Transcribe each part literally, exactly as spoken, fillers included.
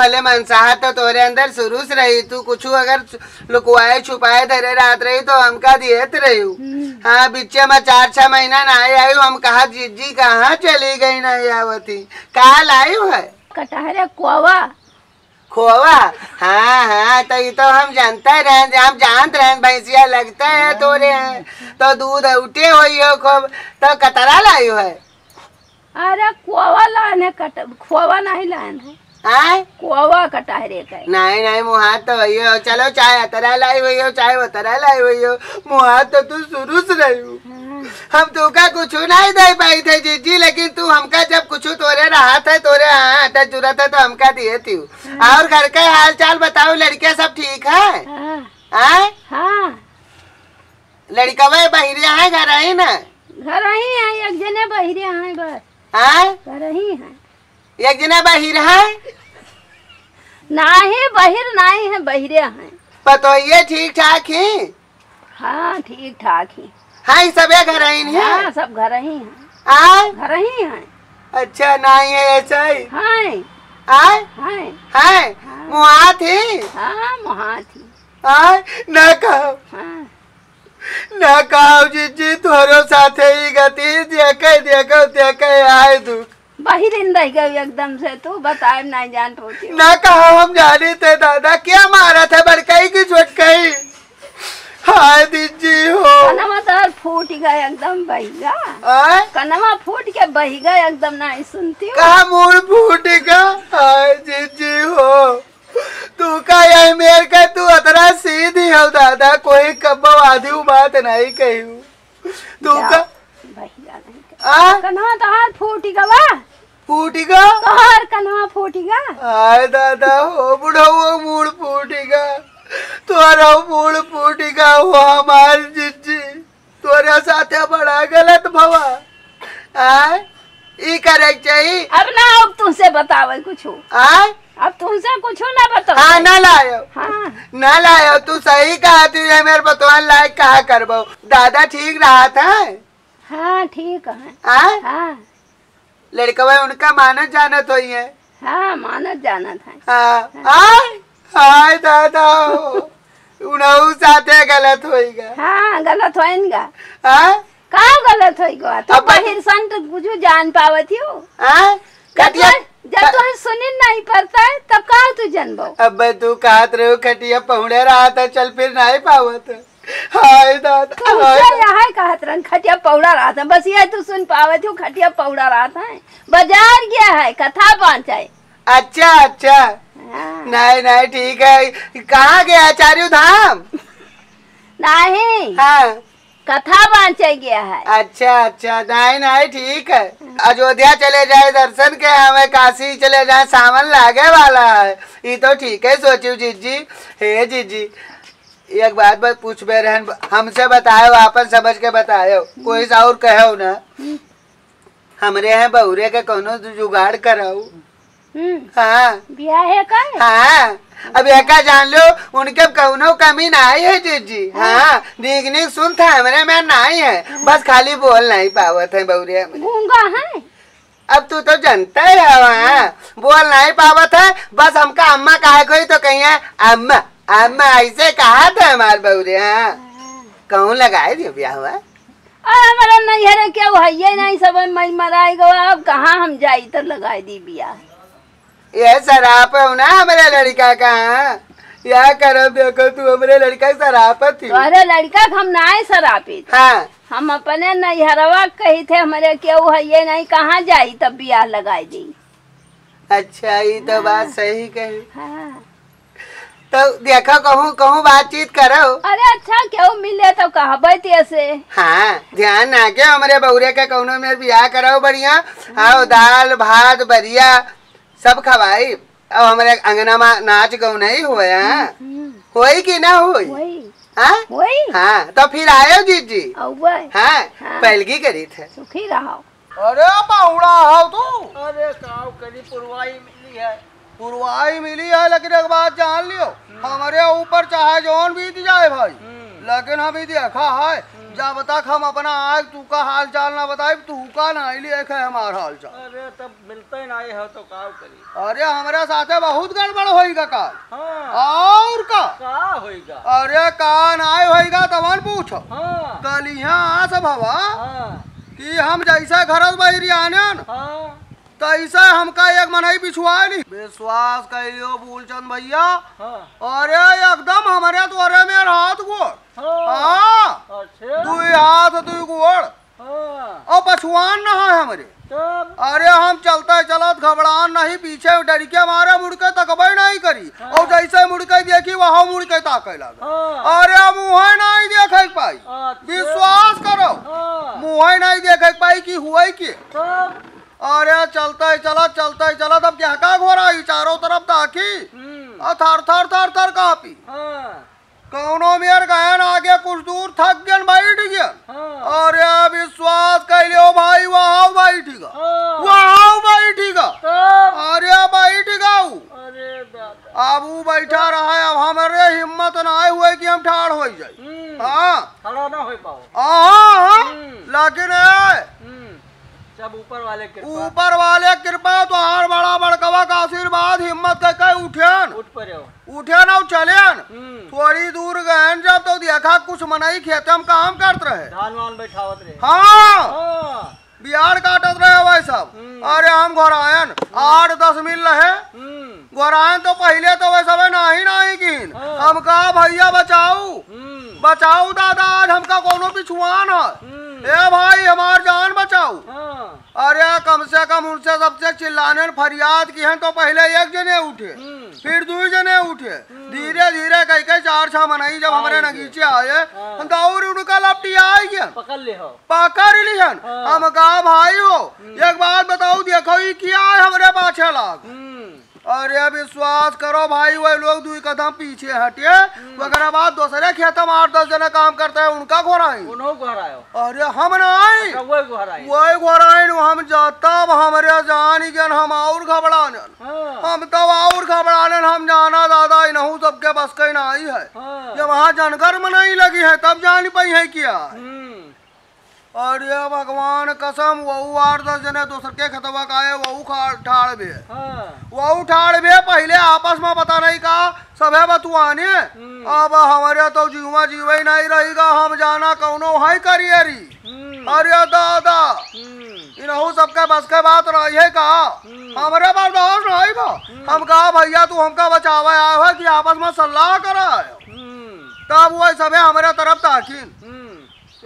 भले मनसाहत तो तोरे अंदर शुरू से रही, तू कुछ अगर लुकवाए छुपाए धरे रहत रही तो हमका दियत रही। हम्म। हाँ, बिच्चे में चार छह महीना ना आई, हम कहा जिज्जी कहाँ चली गई, नहीं आवत ही। का लाइव है? कटहरे कोवा। खोवा? हाँ, हाँ, तो ई तो हम जानते रहेन, हम जानत रहेन, भैंसिया लगते है तोरे हैं, तो दूध उठे होई हो खूब, तो कतरा लाइव है? अरे, खोवा लान है, कट-, खोवा नहीं लान है। आय? खोवा कटहरे का है। नहीं, नहीं, मुहात तो वही हो, चलो, चाहे अतरा लाइव हो, चाहे उतरा लाइव हो, मुहात तो तू शुरू से रही हो। हाँ। हम तोका कुछ नहीं दे पाई थे जिज्जी, लेकिन तू हमका जब कुछ तोरे रहत है, तोरे हाँ आटा जुरत है तो हमका दिए थी। हाँ। और घर के हाल चाल बताओ, लड़के सब ठीक है? हाँ। आय? हाँ। लड़कवे बहिरे है घर ही ना? घर ही है, एक जने बहिरे है बस। आय? घर ही है। एक जने बहिर है? नाही, बहिर नाही है, बहिरे हैं। पतोहिए ठीक ठाक ही? हाँ, ठीक ठाक ही। हाँ, ई सबे घर ही हैं? हाँ, सब घर ही हैं। आय? घर ही हैं। अच्छा, नाही है ऐसा ही? हाँ। आय? हाँ। हाँ? हाँ। मुहात ही? हाँ, मुहात ही। आय? ना कहो। हाँ। ना कहो जिज्जी, तोहरो साथे ई गति, देखे, देखे, देखे आए दुख। बहिरिन रह गई एकदम से, तू बताए नहीं जान पाती। ना कहो हम जानी थे दादा, क्या मारा था बड़कई की छोटकई? हाय जिज्जी हो। कनवा तोहर फूट गए एकदम बहिगा। आय? कनवा फूट के बहिगा एकदम नहीं सुनती हो। कहा मूड़ फूट गया? हाय जिज्जी हो। तू का यही मेर के तू अतरा सीधी हो दादा, कोई कब्बो आधी बात नहीं कही। तू जा, का बहिरा नहीं कर। आ? कनवा तोहार फूटी गवा। फूटी गा? तोहार कनवा फूटी गा। हाय दादा हो, बुढ़ऊ मूड़ फूटी गा। तोहरा मूड़ फूटी गा हो हमार जिज्जी। तोरे साथे बड़ा गलत भवा। आय? ई करे के चाही। अब ना, अब तुमसे बतावे कुछ। आय? अब तुमसे कुछ ना बताओ। हाँ, ना लायो। हाँ। ना लायो, तू सही कहा, तू ये मेरे बतवान लायक कहा करबो। दादा ठीक रहत है? हाँ, ठीक है। आय? हाँ। लड़कवा उनका मानत जानत होई है। हाँ, मानत जानत है। हाँ। हाँ। आय, हाय दादा हो। उनहु साथे गलत होई गा। हाँ, गलत होइन गा। हाँ? का गलत होई गा? तू अब बहिर सन तो कुछ जान पावत हो। हाँ? जब कटिया तोहे, जब क- तोहे सुनिन नहीं पड़ता है, तब का तू जनबो? अब तू कहत रहो खटिया पहुड़े रहा था, चल फिर नहीं पावत है। हाय दादा, तुमसे हाय दादा। यह कहत रहन, खटिया पौड़ा रहत है, बस ये तू सुन पावत हो, खटिया पौड़ा रहत है, बाजार गया है, कथा बाँचे। अच्छा, अच्छा। हाँ। नहीं, नहीं, ठीक है। कहाँ गया है, चारू धाम? नहीं। हाँ। कथा बाँचे गया है। अच्छा, अच्छा, नहीं, नहीं, ठीक है। अयोध्या चले जाए दर्शन के, हमें काशी चले जाए, सावन लागे वाला है। ये तो ठीक है सोचियो जिज्जी। हे जिज्जी, एक बात बस पूछबे रहन, हमसे बतायो, आपन समझ के बतायो, कोई से और कहो ना। हम्म। हमरे हैं बहुरे के कौनो जुगाड़ कराओ। हम्म। हाँ। बियाहे का है? हाँ। अब एका जान लो, उनके कौनो कमी नहीं है जिज्जी। हाँ। हाँ, नीक नीक सुन था हमरे में नहीं है, हाँ। बस खाली बोल नहीं पावत है बहुरे हमरे। गूंगा है? अब तू तो जनता ही है, हाँ। बोल नहीं पावत है, बस हमका अम्मा कहे कोई तो कहिए, "अम्मा, अम्मा", ऐसे कहा था हमार बउरे, हाँ। हाँ। कहूँ लगाए दियो बियाह हुआ? अरे, हमारा नैहरे केहू हइये नहीं, सब मई मराई गवा, अब कहाँ हम जाई तो लगाए दी बियाह। ये सराप हो ना हमरे लड़का का, हाँ। या करब देखो तू हमरे लड़का के सरापत ही। तोहरे लड़का के हम नाय सरापित। हाँ। हम अपने नैहरवा कही थे, हमरे केहू हइये नहीं, कहाँ जाई तब बियाह लगाई दी। अच्छा, ई तो हाँ। बात सही कही। हाँ। तो देखो, कहूँ, कहूँ बातचीत करो। अरे अच्छा, केहू मिले तो कहबे तेसे। हाँ, ध्यान ना के हमरे बउरे के कौनो में बियाह कराओ बढ़िया। हाँ। आओ, दाल, भात, बढ़िया, सब खवाई। अब हमरे अंगना में नाच गौन नहीं हुए, हाँ? हम्म, हम्म। होई कि ना होई? होई। हाँ? होई। हाँ, तो फिर आयो जीजी। अउबे। हाँ, हाँ। पहलगी करी थे। सुखी रहो। अरे पाहुड़ा हो तू। अरे काव करी, पुरवाई मिली है। पुरवाई मिली है, लेकिन एक बात जान लियो, हम्म। हमरे ऊपर चाहे जौन बीत जाए भाई, हम्म। लेकिन हम ई देखा है, हम्म। जब तक हम अपना आँख तू का हाल चाल ना बताइब, तू का ना अइली, एक है हमार हाल चाल। अरे, तब मिलते ना आए हो तो का करी? अरे, हमरे साथे बहुत गड़बड़ होइगा काल। हाँ। और का? का होइगा? अरे, का नाय होइगा, तवन पूछो। हाँ। कल यहाँ आस भवा हाँ। कि हम जैसे घर से बहिरी आनेन, हाँ। तैसे हमका एक मनई बिछुआ ली। विश्वास कइलियो फूलचंद भइया। हाँ। अरे एकदम हमरे तोरे में हाथ गोड़। हाँ। हाँ। अच्छा। दुई हाथ दुई गोड़। हाँ। और पछुआन ना है हमरे। तब? अरे हम चलते चलत घबड़ान नहीं, पीछे डर के मारे मुड़ के तकबे नहीं करी। हाँ। और जैसे मुड़ के देखी वहाँ मुड़ के ताके लगा। हाँ। अरे मुँह नहीं देखे के पाई। अच्छा। विश्वास करो। हाँ। मुँह नहीं देखे के पाई कि हुए के। तब? अरे चलते चलत, चलते चलत, अब क्या का घोरा ही चारों तरफ ताकी। हम्म। आ थर थर थर थर कापी। हाँ। कौनो मेर गयन आगे कुछ दूर थक गयन बैठ गयन। हाँ। अरे विश्वास कइलियो भाई, वहाँ बैठ गा। हाँ। वहाँ बैठ गा। तब? अरे बैठ गा ऊ। अरे दादा। अब ऊ बैठा रहा है, अब हमरे हिम्मत ना हुए कि हम ठाड़ हो जाए। हम्म। हाँ। खड़ा ना हो पाओ। हाँ, हाँ। हम्म। लेकिन ए, हम्म। सब ऊपर वाले कृपा। ऊपर वाले कृपा, तोहार बड़ा बड़कवा का आशीर्वाद, हिम्मत कइ कइ उठेन। उठ पड़े हो। उठेन और चलेन। हम्म। थोड़ी दूर गएन जब तो देखा कुछ मनई खेते में काम करत रहे। धान वान बैठावत रहे। हाँ। हाँ। बियाड़ काटत रहे वही सब। हम्म। अरे हम घोरायन, हम्म। आठ दस मिल रहे। हम्म। घोरायन तो पहिले तो वही सबे नाही नाही किन। हाँ। हम कहा भइया बचाऊ। हम्म। बचाऊ दादा, आज हमका कौनो पिछुआन है। हम्म। ए भाई, हमार जान बचाऊ। हाँ। अरे, कम से कम उनसे सबसे चिल्लाने न फरियाद किहन तो पहिले एक जने उठे, हम्म। फिर दुई जने उठे। हम्म। धीरे धीरे कइ कइ चार छह मनई जब हमरे आए नगीचे आए, हाँ। हम दौड़ उनका लपटी आइ गया। पकड़ ले हो। पकड़ लिहन। हाँ। हम कहा, "भाई हो, हम्म। एक बात बताऊ, देखो, ई क्या है हमरे पाछे लाग?" हम्म। अरे विश्वास करो भाई, वही लोग दुई कदम पीछे हटे, हम्म। ओकरा बाद दूसरे खेत में आठ दस जने काम करते हैं, उनका घोराइन। उन्हों घोरायो। अरे हम ना आई। अच्छा, वही घोराइन। वही घोराइन, हम जा-, तब हमरे जान गन, हम और घबड़ानन। हाँ। हम तब और घबड़ानन, हम जाना दादा, इनहू सबके बस के नाई है। हाँ। जब वहाँ जनगर मनई लगी है, तब जान पाई है क्या। हम्म। अरे भगवान कसम, वहू आठ दस जने दोसर के खेतवा का आए, वहू खा-, ठाड़ बे। हाँ। वहू ठाड़ बे, पहिले आपस में पता नहीं का, सभे बतुआने। हम्म। अब हमरे तो जीवा जीवे नहीं रहीगा, हम जाना कौनो है करियरी। हम्म। अरे दादा, हम्म। इनहू सबके बस के बात नहीं है का? हम्म। हमरे बर्दाश्त नहीं बा। हम्म। हम कहा, "भइया, तू हमका बचावे आयो है कि आपस में सलाह करे आयो?" हम्म। तब वही सभे हमरे तरफ ताकिन। हम्म।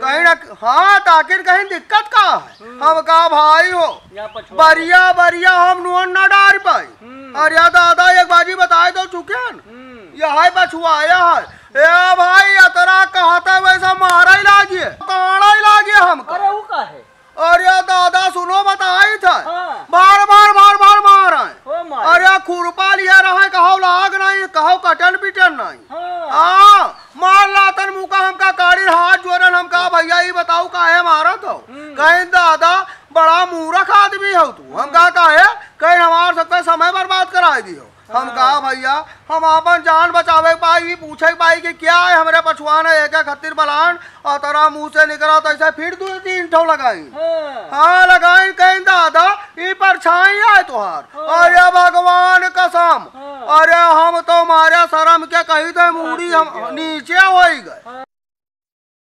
कहीं ना, हाँ, ताकिन कहीं दिक्कत का है? हम्म। हम कहा, "भाई हो, या पछुआ बरिया, बरिया हम नोन ना डार पाई।" हम्म। अरे दादा, एक बाजी बताए दो चुकेन। हम्म। यह है पछुआ, यह है। ए भाई, अतरा कहता है वैसा मारा ही लागिए, काड़ा ही लागिए हमका। अरे, वो का है? अरे दादा, सुनो, बताई था। हाँ। बार, बार, बार, बार मारा है। ओ माई। अरे खुरपा लिया रहा है, कहो लाग नहीं, कहो कटन पिटन नहीं। हाँ। हाँ, मार लातन मुका हमका काड़ी, हाथ जोड़न, हम कहा, "भइया, ई बताऊ काहे मारत हो?" हम्म। कहें, "दादा, बड़ा मूर्ख आदमी हो तू।" हम हम्म। कहा, "काहे?" कहें, "हमार सबका समय बर्बाद कराए दी हो।" हम हाँ। कहा, "भइया, हम आपन जान बचावे के पाई, ई पूछे के पाई कि क्या है हमरे पछुआन है, एके खातिर बलान, और तोरा मुँह से निकला तो ऐसे फिर दो तीन ठो लगाई।" हाँ। हाँ, लगाई, कहें, "दादा, ई परछाई है तोहार।" हाँ। अरे भगवान कसम, हाँ। अरे हम तो मारे शर्म के कही थे, मूड़ी हम नीचे होई गए। हाँ।